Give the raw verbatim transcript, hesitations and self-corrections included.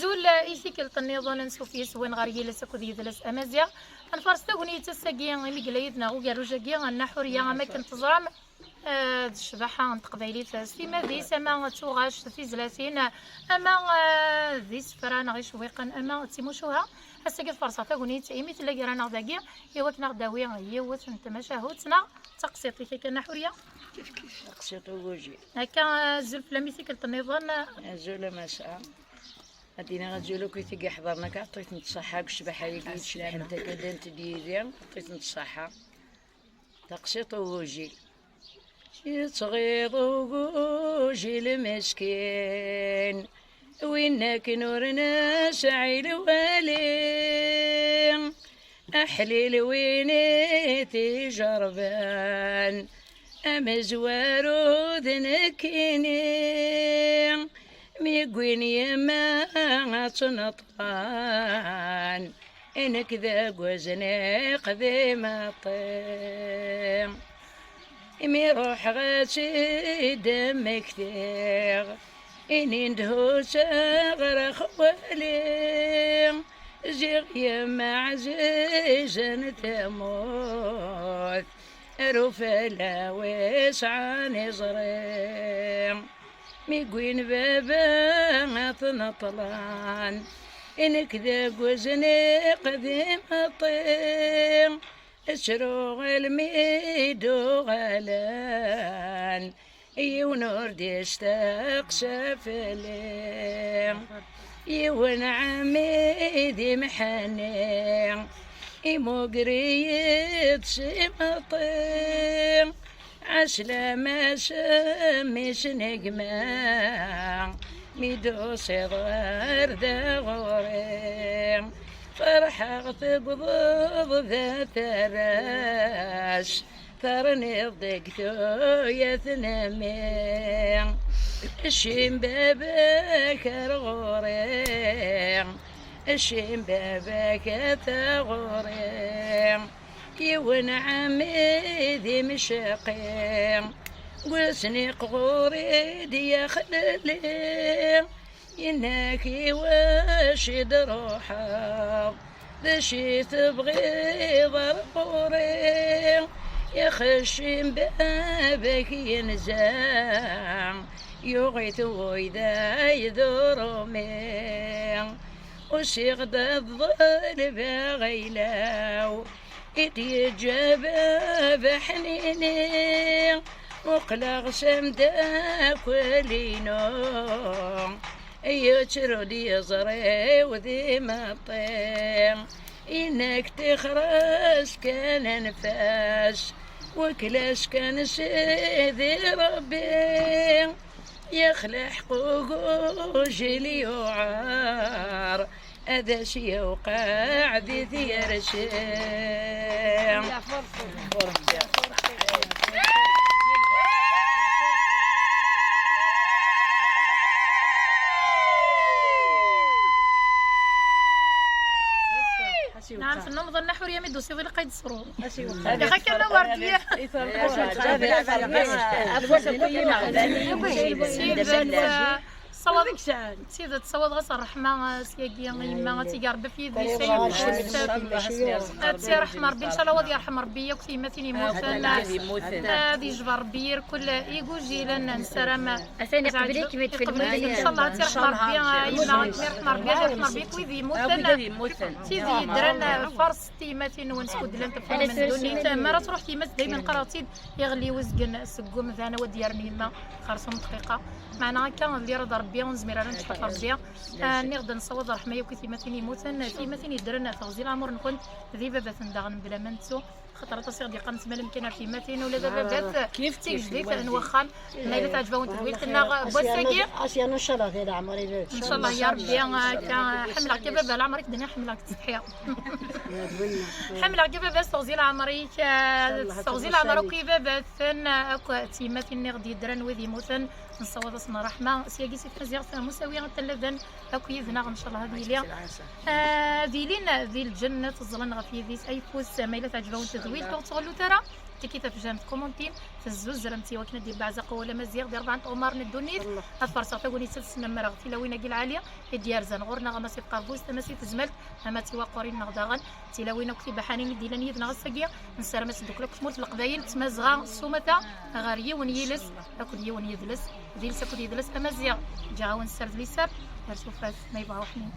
Azul i tikkelt nniḍen, ansuf yes-wen ɣer yiles akked yidles amaziɣ. Ad nfares tagnit ass-agi imi yella yid-neɣ ugerruj-agi, Nna Ḥuriya, am akken teẓram, eh, d ccbaḥa n teqbaylit s timmad-is, ama d tuɣac, tizlatin, ama, eh, d isefra neɣ icewwiqen, ama d timucuha. Ass-agi ad farseɣ tagnit imi tella gar-aneɣ dagi, i wakken ad aɣ-d-tawi yiwet n tmacahut neɣ d taqsiṭ-ik akka, Nna Ḥuriya? Taqsiṭ ugujil. Akka, azul fell-am i tikkelt nniḍen. Azul a Massa. Ad d-iniɣ azul akk i tid iḥeḍren akka, ṭṭit n ṣṣaḥa deg ccbaḥa-agi, tcebḥemt akka, ddant-d yid-i, ṭṭit n ṣṣaḥa. Taqsiṭ ugujil. Yettɣiḍ ugujil meskin, win akken ur nesɛi lwali. Aḥlil win i t-ijerben, amezwaru d nekkini. Mi wwin yemma ad tt-neṭṭan, nekk d agwaz n iqdim aṭṭi. Imi ruḥeɣ ad tt-id-mmektiɣ, inin-d husa ɣer xwali. Ziɣ yemma ɛzizen temmut, ar ufella wi sɛan iẓri. Mi wwin baba ad t-neṭṭlan, nekk d agwaz n iqdim aṭṭi. Ttruɣ almi d-uɣalen, yiwen ur d-isteqsa fell-i. Yiwen ɛemmi d imḥenni, imuger-iyi-d s imeṭṭi. Ɛeslama s mmi-s n gma, mi d-tusiḍ ɣer da ɣur-i. Ferḥeɣ tewwḍeḍ d aterras, terniḍ deg tuyat n mmi. Cim baba-k ar ɣur-i, cim baba-k a taɣuri. Yiwen ɛemmi d imceqqi, gusniq ɣur-i d-yaxlelli. Yenna-k iwac i d-ruḥeḍ, d acu i tebɣiḍ ar ɣur-i? Ixeccem baba-k yenza, yuɣ-it weyday d urumi. Usiɣ-d ad ḍelbeɣ ayla-w, i d-yeǧǧa baba ḥnini. Muqleɣ s amdakel-inu, yettru-d yiẓri-w d imeṭṭi. Yenna-k tixer-as kan anef-as, wakla-s kan Sidi Ṛebbi. Yaxleḥ ugujil yuɛer, ad as-yewqeɛ di tyersi. Nɛam, tennummeḍ a Nna Ḥuriya, mi d-tusiḍ ilaq ad d-tesruḍ. Yax akka ma werdiya. Tidet, sawaḍ-as ṛṛeḥma, uh, syagi i yemma, ad tt-ig Ṛebbi f yidis, ad tt-iṛeḥm Ṛebbi, ncallah ad yerḥem Ṛebbi yakk tiyemmatin yemmuten, ad yejber Ṛebbi irkul igujilen, nessaram. Atan iqbel-ik mi d-tfellem. Incallah ad tt-iṛḥem Ṛebbi, a yemma, ad kem-iṛḥem Ṛebbi, ad yerḥem Ṛebbi yakk wid yemmuten. Tid yeddren, uh, faṛset tiyemmatin-nwen skud llant ɣef wudem n ddunit. Mi ara truḥ tyemmat, daymen qqareɣ-tt-id, iɣelli uzgen seg umdan, a wa d-yerren yemma xersum dqiqa. Meɛna akka, d lirada Ṛebbi, ur nezmir ara ad neččḥu ɣef Ṛebbi. Ah, nniɣ-d nessawaḍ ṛṛeḥma yakk i tiyemmatin yemmuten, tiyemmatin yeddren, teɣzi leɛmur-nkent, d ibabaten daɣen mebla ma nettu. Xaṭer aṭas i ɣ-d-yeqqaren ttmalem kan ar tiyemmatin, ula d ababat d tigejdit n wexxam. Ma yella teɛǧeb-awen tedwilt-nneɣ n wass-agi. As yernu ncallah di leɛmer i bab. Ncallah ya Ṛebbi, akka, ḥemmleɣ-k a baba, leɛmer i k-d-nniɣ ḥemmleɣ-k, ttsetḥiɣ. Ḥemmleɣ-k a baba, s teɣzi leɛmer-ik, s teɣzi leɛmer akk i baba-ten, akk tiyemmatin-nni i ɣ-d-yeddren, wid yemmuten, nessawaḍ-asen ṛṛeḥma. Syagi si tmaziɣt, musawi ad t-alladen akk yid-neɣ, ncallah ad yili. Ah, ad ilin di lǧennet, ẓẓlen ɣef yidis ayeffus, ma yella teɛǧeb-awen tedwilt, ur ttɣellut ara. Tiki tafejjant commentim, tezzuzremt i wakken ad d-yebbeɛzeq wawal amaziɣ di rebɛa n tɣemmar n ddunit. Ad farseɣ tagnit ad snemmreɣ tilawin-agi lɛali i d-yerzan ɣur-neɣ, ama si tqerdust ama si tezmalt ama d tiwaqurin-nneɣ daɣen. Tilawin akk tibaḥanin i d-yellan yid-neɣ ass-agi, nessaram ad teddukel akk tmurt n Leqbayel d tmazɣa s umata ɣer yiwen yiles akked yiwen yidles, d iles akked yidles amaziɣ. Ǧǧiɣ-awen sser d liser, ar tufat ma yebɣa uḥnin.